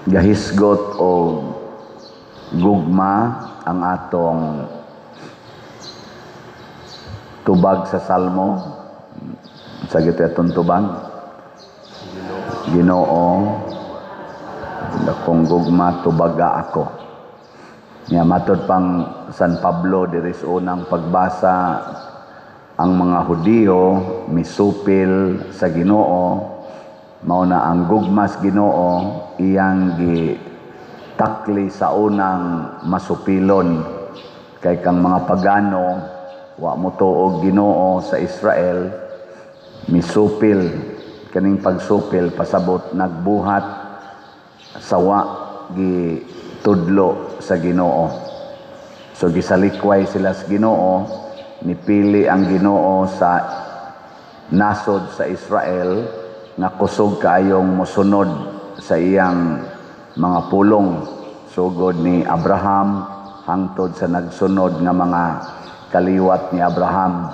Gahisgot o gugma ang atong tubag sa Salmo. Sa gito atong tubag? Ginoo, dakong gugma, tubaga ako. Nya matod pang San Pablo diri sa unang pagbasa, ang mga Hudiyo misupil sa Ginoo, mao na ang gugmas Ginoo iyang gitakli sa unang masupilon, kay kang mga pagano, wa mo tuog Ginoo sa Israel, misupil. Kaning pagsupil pasabot nagbuhat sa wa gitudlo sa Ginoo. So gisalikway sila sa Ginoo, nipili ang Ginoo sa nasod sa Israel nga kusog kaayong mosunod sa iyang mga pulong, sugod ni Abraham hangtod sa nagsunod nga mga kaliwat ni Abraham.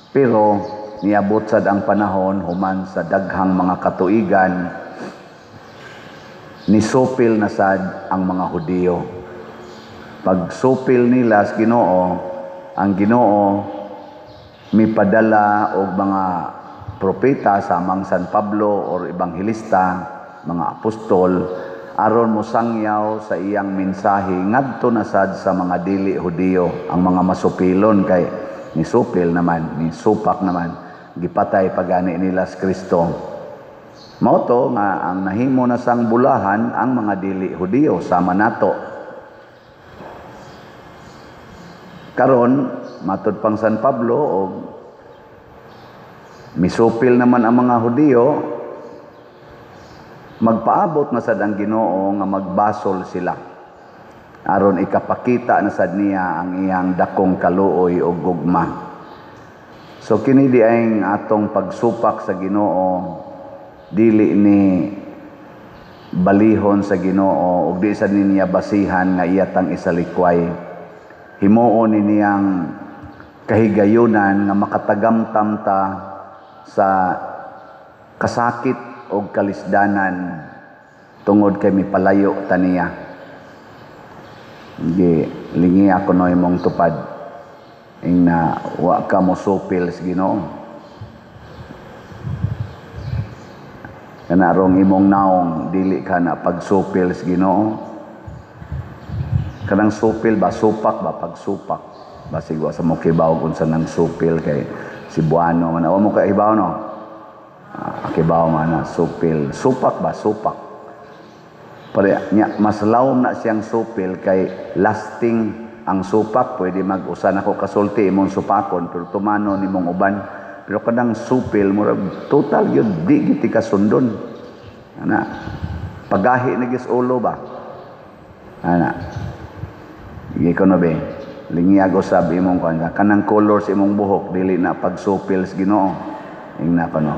Pero niabot sad ang panahon, human sa daghang mga katuigan, nisupil na sad ang mga Hudiyo. Pagsupil nila sa Ginoo, ang Ginoo mipadala og mga propeta samang San Pablo or ebanghelista, mga apostol, aron mosangyaw sa iyang mensahe ngadto na sad sa mga dili Hudiyo, ang mga masupilon, kay nisupil naman, nisupak naman, gipatay pagani nila si Kristo. Mao to nga ang nahimo na sang bulahan ang mga dili Hudiyo sama nato. Karon matud pang San Pablo, og misupil naman ang mga Hudiyo, magpaabot na sad ang Ginoo nga magbasol sila aron ikapakita na sad niya ang iyang dakong kaluoy o gugma. So kini di ay atong pagsupak sa Ginoo, dili ni balihon sa Ginoo ug di sad niya basihan nga iya tang isalikway. Himuon ni niyang kahigayunan nga makatagamtam ta sa kasakit og kalisdanan tungod kay mipalayo ta niya. Gi lingi ako no imong tupad ing na wa ka mo supil sa Ginoo. Kana rong imong naong, dili ka na pagsupil sa Ginoo. Kanang supil ba, supak ba, pagsupak. Basig wa sa mo kibaw kung sa nang supil kay Cebuano man. Wa mo ka ibaw no? Kibaw man na supil. Supak ba, supak. Pare nya mas lawom na siyang supil kay lasting ang supak. Pwede mag-usa nako kasulti imong supakon pero tumano nimong uban. Pero kanang supil murag total gyud di gid ka sundon. Ana pagahi na gyud ulo ba. Ana sige ko no be, lingiyag usab imong kuan, kanang color sa imong buhok dili na pagsupil sa Ginoo. Ingna ko no.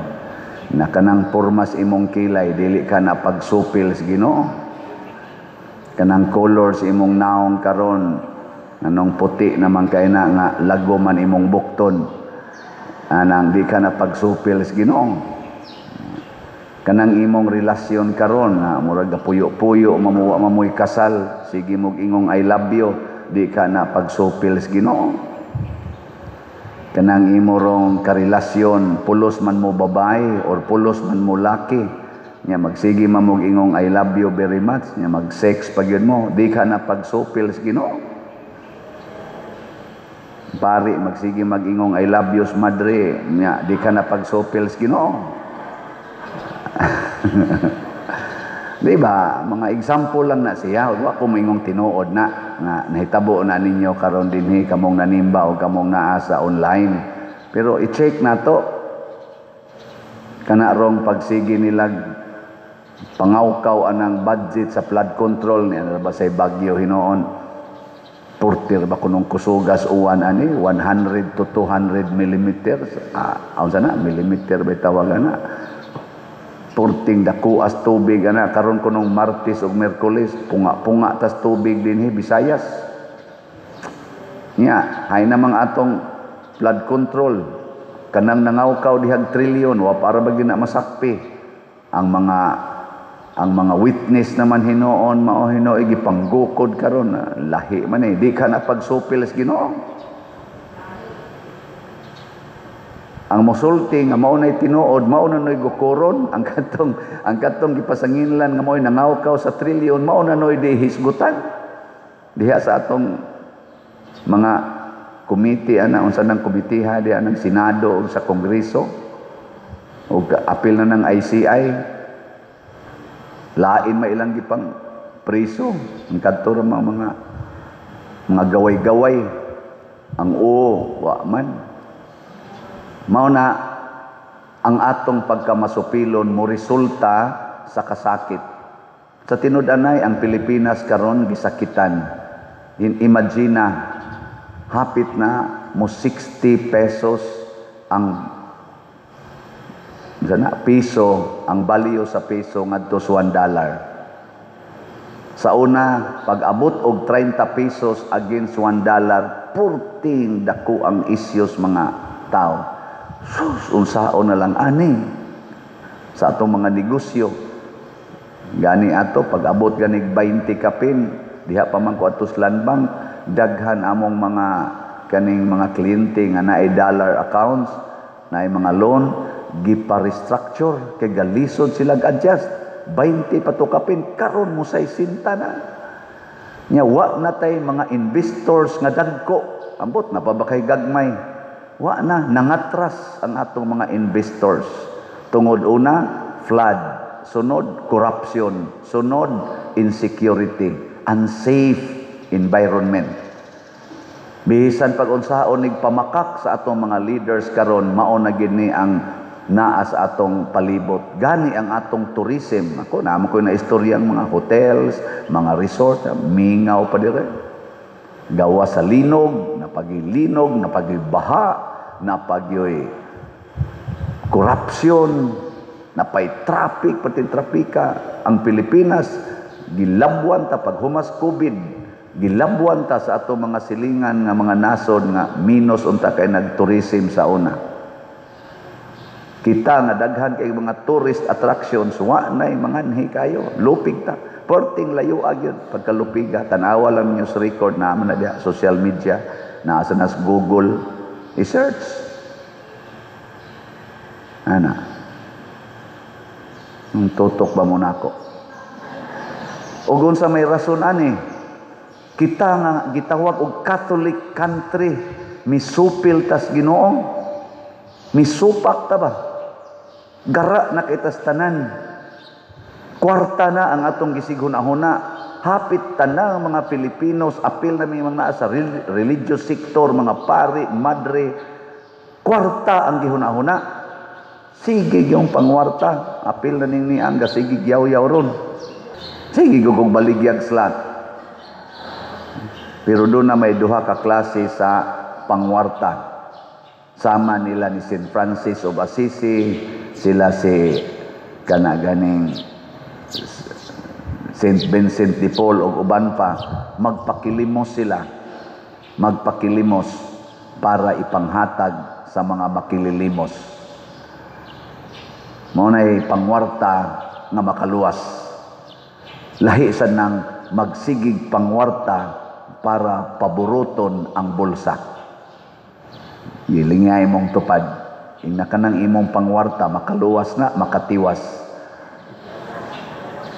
Na kanang pormas imong kilay dili ka na pagsupil sa Ginoo. Kanang color sa imong naong karon nganong puti naman kay na nga lago man imong bukton, anang di ka na pagsupil sa Ginoo. Kanang imong relasyon karon nga murag puyo-puyo mamuwa mamoy kasal, sige mog ingong I love you, di ka na pagsupil sa Ginoo. Kanang imo rong karelasyon, pulos man mo babae or pulos man mo laki, nya magsige man mog ingong I love you very much, nya mag-sex pag yun mo, di ka na pagsupil sa Ginoo. Pari magsige mag-ingong I love you madre, nya di ka na pagsupil sa Ginoo. Di ba? Mga example lang na siya. Wa ko moingong tinuod na nga nahitabo na ninyo karon dinhi kamong nanimba o kamong naa sa online. Pero i-check na to. Kana rong pagsige nilag pangawkaw anang budget sa flood control ni ano ba say Bagyo hinoon. Portir ba kunong kusugas uwan ani 100 to 200 millimeters. Unsa na millimeter ba tawagan na? Porting dakuas tubig ana karon kunong Martes ug Miyerkules punga-punga tas tubig dinhi Visayas. Nya hay namang atong flood control kanang nangawkaw dihag trilyon wa para ba gina masakpi ang mga Ang mga witness naman hinuon mao hinuoy gipanggukod karon, lahi man eh. Di ka na pagsupil sa Ginoo. Ang mosulti nga mao nay tinuod, mao na noy gukoron. Ang katong gipasanginlan nga mao'y nangawkaw sa trilyon, mao na noy dihisgutan diha sa atong mga komite ana, unsa nang komiteha diha ng Senado ug sa Kongreso ug apil na ng ICI. Lain ma ilang gipang priso ang kadto ra mga gaway-gaway ang oo wa man. Mao na ang atong pagkamasupilon mo resulta sa kasakit. Sa tinud-anay ang Pilipinas karon gisakitan. Imagine na hapit na mo 60 pesos ang sana piso, ang value sa piso ngadto sa $1. Sa una, pag abot og 30 pesos against $1, 14 dako ang issues mga tao. Sus, unsaon na lang ani sa atong mga negosyo. Gani ato pag abot ganig 20 kapin, diha pa man ko ato sa Land Bank, daghan among mga kaning mga kliyente nga naay dollar accounts, naay mga loan, gipa-restructure kay galisod sila adjust. 20 pa to kapin, karon mo 60 na. Nya wa na tay mga investors nga dagko. Ambot na pa ba kay gagmay? Wa na, nangatras ang atong mga investors. Tungod una, flood. Sunod, corruption. Sunod, insecurity. Unsafe environment. Bisan pag unsaon nig pamakak sa atong mga leaders karon, mao na gid ni ang naa sa atong palibot. Gani ang atong tourism. Ako, naamo ko na istorya ang mga hotels, mga resort, mingaw pa dire. Gawa sa linog, napagilinog, napagibaha, napagyoy corruption, napay traffic, pati trapika. Ang Pilipinas, gilabwan ta pag humas COVID, gilabwan ta sa ato mga silingan nga mga nasod nga minus unta kay nagtourism sa una. Kita nga daghan kay mga tourist attractions, wa nay manganhi kayo, lupig ta. Perting layo gyud pagkalupiga, tan-awa lang news record na man na diha, social media, naa sa nas Google, i-search. Ana. Nung tutok ba mo nako? Ug unsa may rason ani? Kita nga gitawag og Catholic country, misupil tas Ginoo. Misupak ta ba? Gara na kitas tanan. Kwarta na ang atong gisighuna-huna. Hapit tanang mga Pilipinos, apil na may mga naa sa religious sector, mga pari, madre. Kwarta ang gihuna-huna. Sige yung pangwarta. Apil na ning niang sige yaw-yaw ron. Sige gugong baligyag slot. Pero doon na may duha ka klase sa pangwarta. Sama nila ni Saint Francis of Assisi, sila si kanaganing Saint Vincent de Paul og uban pa, magpakilimos sila. Magpakilimos para ipanghatag sa mga makililimos. Mao nay pangwarta nga makaluwas. Lahi sa nang magsigig pangwarta para paburuton ang bulsa. Gilingay mong tupad. Ina ka ng imong pangwarta, makaluwas na, makatiwas.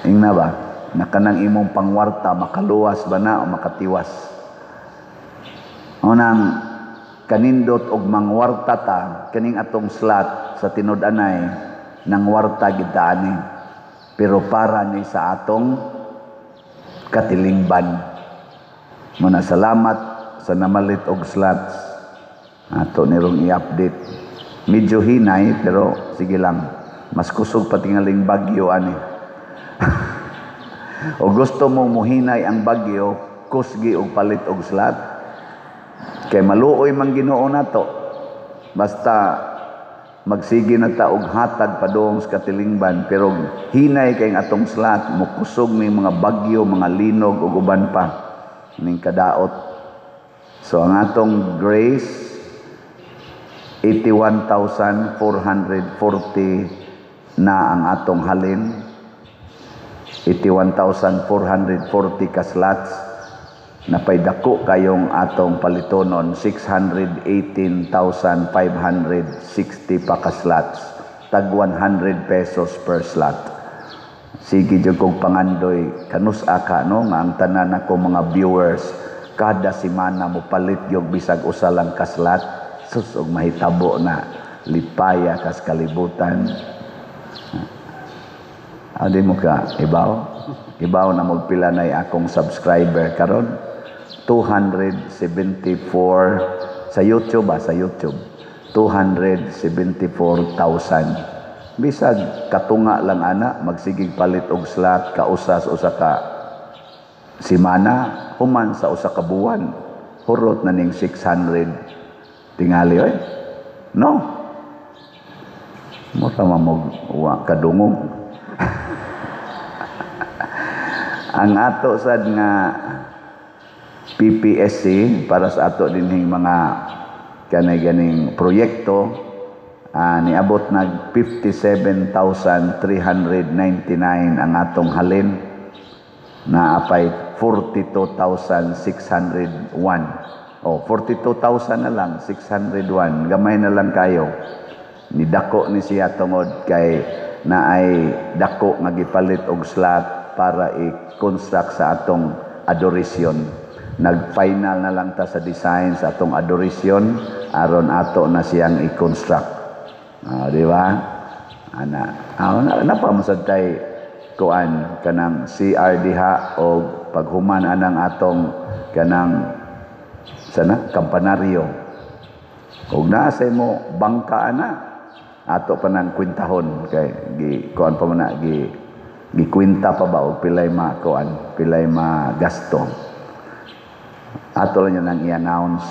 Ingna ba? Naka ng imong pangwarta, makaluwas ba na o makatiwas? Unang kanindot og mangwarta ta, kaning atong slot sa tinud-anay, nangwarta gid ta ani. Pero para ni sa atong katilingban. Muna salamat sa namalit og slots. Ato nirong i-update. Medyo hinay pero sige lang. Mas kusog pa tingaling bagyo ani. O gusto mo muhinay ang bagyo, kusgi og palit og slot. Kay maluoy man Ginoo nato. Basta magsige na ta og hatag padung sa katilingban, pero hinay kay ang atong slot, mukusog ni mga bagyo, mga linog ug uban pa ning kadaot. So ang atong grace 81,440 na ang atong halin. 81,440 ka slots. Napay dako kayong atong palitonon, 618,560 pa ka slots, tag 100 pesos per slot. Sige jud kog pangandoy kanus-a ka, no, nga ang tanan ako mga viewers kada semana mo palit yung bisag usa lang ka slot. Sus, og mahitabo na, lipaya kas kalibutan. Adi mo ka ibaw ibaw na mo pila nay akong subscriber karon? 274 sa YouTube ba, sa YouTube 274,000. Bisag katunga lang ana, magsigig palit og slot kausas usa ka semana, human sa usa ka buwan hurot na ning 600 tingali, oy, no? Mo tama mo, wa kadungog. Ang ato sad nga PPSC para sa ato dinhing mga kanay ganing proyekto, niabot nag 57,399 ang atong halin, na apay 42,601. Oh, 42,000 na lang, 601, gamay na lang kayo. Ni dako ni siya tungod kay na ay dako nga gipalit og slot para i-construct sa atong adoration. Nag-final na lang ta sa design sa atong adoration aron ato na siyang i-construct. Di ba? Ana, na, napa tay kuan kanang CR diha o paghuman anang atong kanang sana kampanaryo. Ug naa sa imo bangka ana, ato pa nang kwintahon kay gi kuan pa man na, gi gikwinta pa ba og pilay ma kuan, pilay ma gasto. Ato lang yun ang i-announce.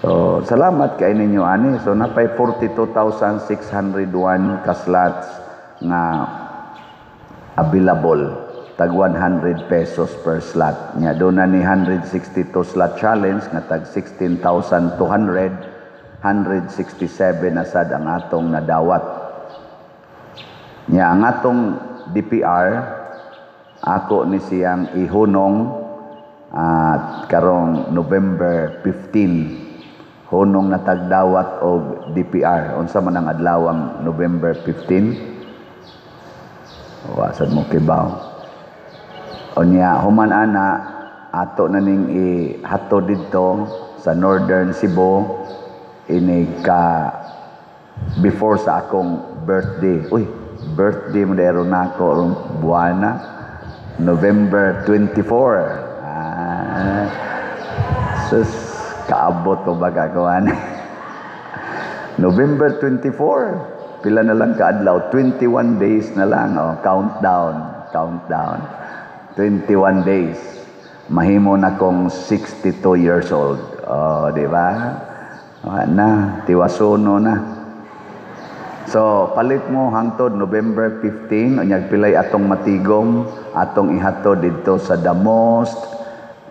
So salamat kay ninyo ani. So napay 42,601 ka slots nga available, tag 100 pesos per slot. Nya doon na ni 162 slot challenge nga tag 16,200, 167 na sad ang atong nadawat. Nya ang atong DPR, ako ni siyang ihunong at karong November 15, hunong na tagdawat og DPR. Unsa man ang adlawang November 15? Wa sad mo kibaw. Unya human ana, ato na ning ihatod didto sa Northern Cebu ini ka before sa akong birthday. Uy, birthday mo dero nako rong buwana, November 24. Sus, kaabot ko ba gagawan? November 24. Pila na lang kaadlaw? 21 days na lang. Oh, countdown, countdown. 21 days. Mahimo na kong 62 years old. Oh, di ba? Wa na, tiwasuno na. So, palit mo hangtod November 15, unyag pilay atong matigom, atong ihatod didto sa the most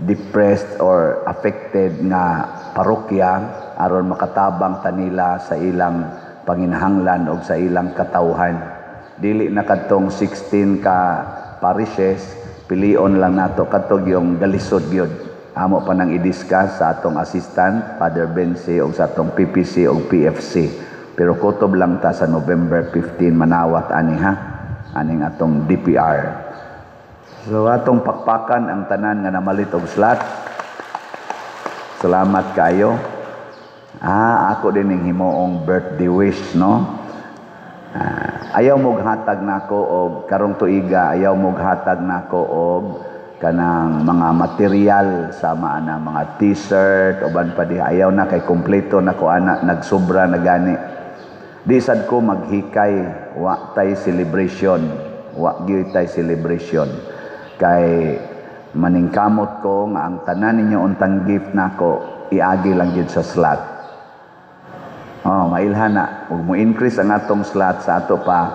depressed or affected nga parokya aron makatabang tanila sa ilang panginahanglan og sa ilang katawhan. Dili na kadtong 16 ka parishes, pilion lang nato kadtong yung galisod gyud. Amo pa nang i-discuss sa atong assistant Father Bensi og sa atong PPC og PFC. Pero kutob lang ta sa November 15 manawat ani ha, aning atong DPR. So atong pakpakan ang tanan nga namalit og slot. Salamat kayo. Ako din ning himuong birthday wish, no. Ayaw mo hatag nako og karong tuiga, ayaw mo hatag nako og kanang mga material sama ana mga T-shirt uban pa diha. Ayaw na kay kompleto na ko ana, nagsobra na gani. Di sad ko maghikay, wa tay celebration, wa gyud tay celebration kay maningkamot ko nga ang tanan ninyo untang gift nako iagi lang gyud sa slot. Oh, mailhan na ug mo increase ang atong slot sa ato pa,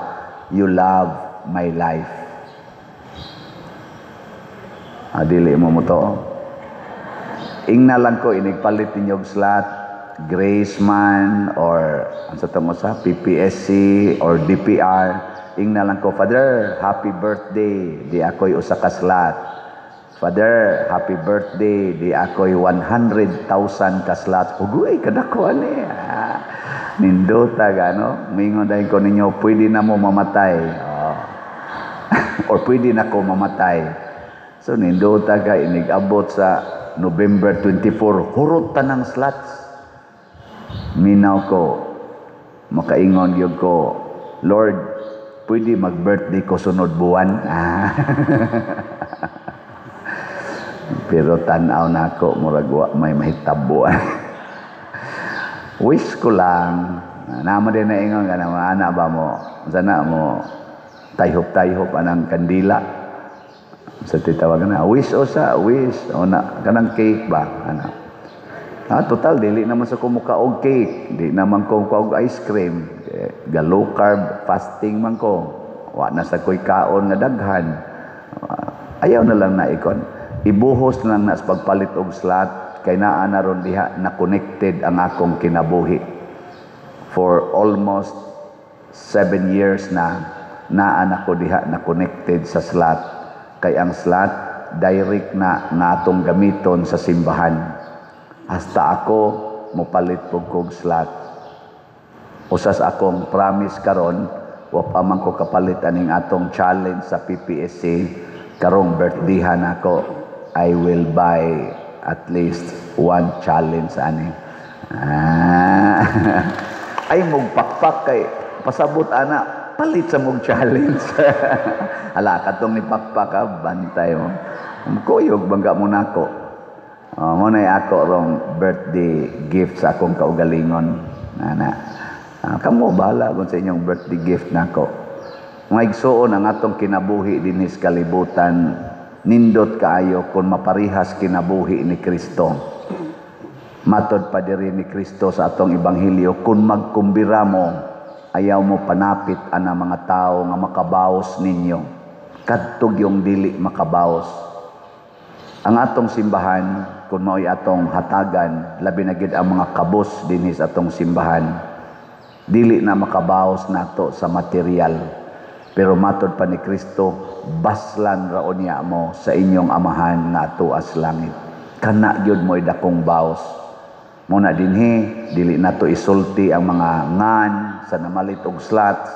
you love my life. Dili mo mo to. Ingna lang ko inigpalit ninyo og slot, Grace man or ang sa tamo sa PPSC or DPR, Ingna lang ko, "Father, happy birthday, di ako'y usa ka slot. Father, happy birthday, di ako'y 100,000 ka slot." Ugoy, kadako ani. Ah, nindota gano. Mingon dayon ko ninyo, pwede na mo mamatay. Oh. Or pwede na ko mamatay. So nindota ka, inig-abot sa November 24, hurot tanang slots. Minaw ko, makaingon gyud ko, "Lord, pwede mag-birthday ko sunod buwan?" Ah. Pero tan-aw na ako, murag wa may mahitabo. Wish ko lang, namo din na ingon ka na, ana ba mo, sana mo, tayhop-tayhop anang kandila. Sa titawag na, wish o sa, wish, o na, kanang cake ba, ana. Ah, total, dili naman sa kumuka og cake, di naman ko og ice cream, eh, ga low carb fasting man ko. Wa na sa ko'y kaon nga daghan. Ah, ayaw na lang na ikon. Ibuhos na lang na sa pagpalit og slot kay naa na ron diha na connected ang akong kinabuhi. For almost 7 years na naa na ko diha na connected sa slot, kay ang slot direct na nga atong gamiton sa simbahan. Hasta ako mopalit pug kog slot. Usas akong promise karon, wa pa man ko kapalit aning atong challenge sa PPSC, karong birthdayhan ako, I will buy at least one challenge ani. Ah. Ay mugpakpak kay pasabot ana, palit sa mog challenge. Hala, katong ni pakpak ha, bantay mo. Kuyog bangga mo nako. Mo na ako rong birthday gift sa akong kaugalingon. Ana. Kamo bahala kung sa inyong birthday gift nako. Mga igsuon, ang atong kinabuhi dinhi sa kalibutan nindot kaayo kung maparihas kinabuhi ni Kristo. Matod pa diri ni Kristo sa atong ebanghelyo, kung magkumbira mo, ayaw mo panapit ana mga tao nga makabaos ninyo. Kadtog yung dili makabaos. Ang atong simbahan, kung mao'y atong hatagan, labi na gid ang mga kabos dinhi sa atong simbahan, dili na makabaos nato sa material. Pero matod pa ni Kristo, baslan ra unya mo sa inyong amahan nga atuas langit. Kana gyud mo'y dakong baos. Muna dinhi, dili nato isulti ang mga ngan sa namalit og slots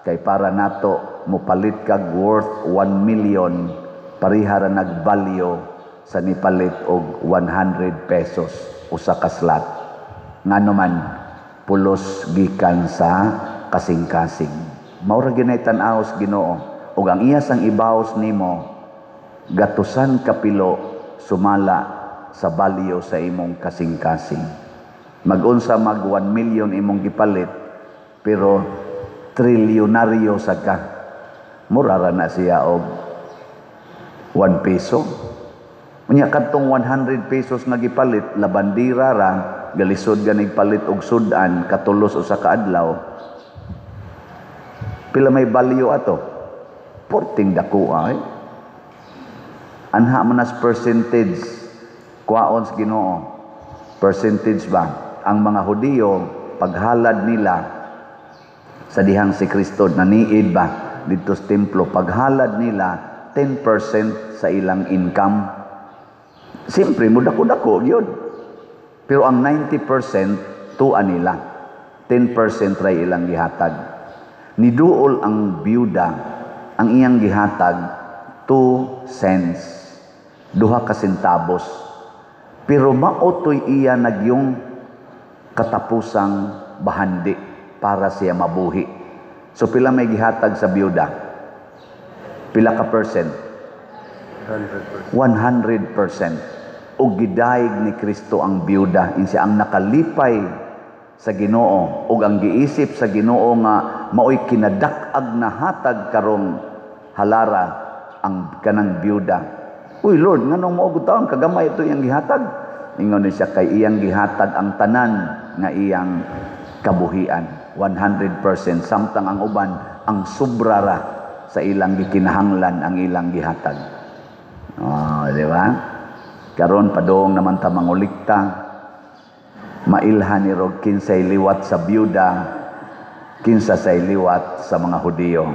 kay para nato mopalit kag worth 1 million, pareha ra nagbalyo sa nipalit og 100 pesos usa ka slot. Ngano man, pulos gikan sa kasing-kasing. Mao ra ginay tan-aw sa Ginoo, ug ang iya sang ibaos nimo gatusan kapilo sumala sa balyo sa imong kasing-kasing. Magunsa mag 1 million imong gipalit, pero trilyonaryo sa ka. Mura ra na siya og 1 peso. Unya kadtong 100 pesos nga gipalit, labandira ra, galisod ganig palit og sudan katulos usa ka adlaw. Pila may value ato? Porting dako ay. Anha man as percentage kwaon sa Ginoo. Percentage ba? Ang mga Hudiyo, paghalad nila sa dihang si Kristo naniid ba didto sa templo, paghalad nila 10% sa ilang income. Siyempre, mudako-dako yun. Pero ang 90% tuwa nila. 10% ray ilang gihatag. Niduol ang biyuda, ang iyang gihatag 2 cents, 2 ka sentabos. Pero maotoy iya nagyong katapusang bahandi para siya mabuhi. So pila may gihatag sa biyuda? Pila ka percent? 100%. 100%. Ug gidayeg ni Kristo ang biyuda, insi ang nakalipay sa Ginoo ug ang giisip sa Ginoo nga maoy kinadak-ag na hatag karong halara ang kanang biyuda. "Uy Lord, nganong mao gud taon kagamay ito iyang gihatag?" Ingon ni siya, kay iyang gihatag ang tanan nga iyang kabuhian, 100%, samtang ang uban, ang sobra ra sa ilang gikinahanglan ang ilang gihatag. Oh, di ba? Karon padung naman ta mangulikta, mailhan ni rog kinsay liwat sa biyuda, kinsa say liwat sa mga Hudiyo.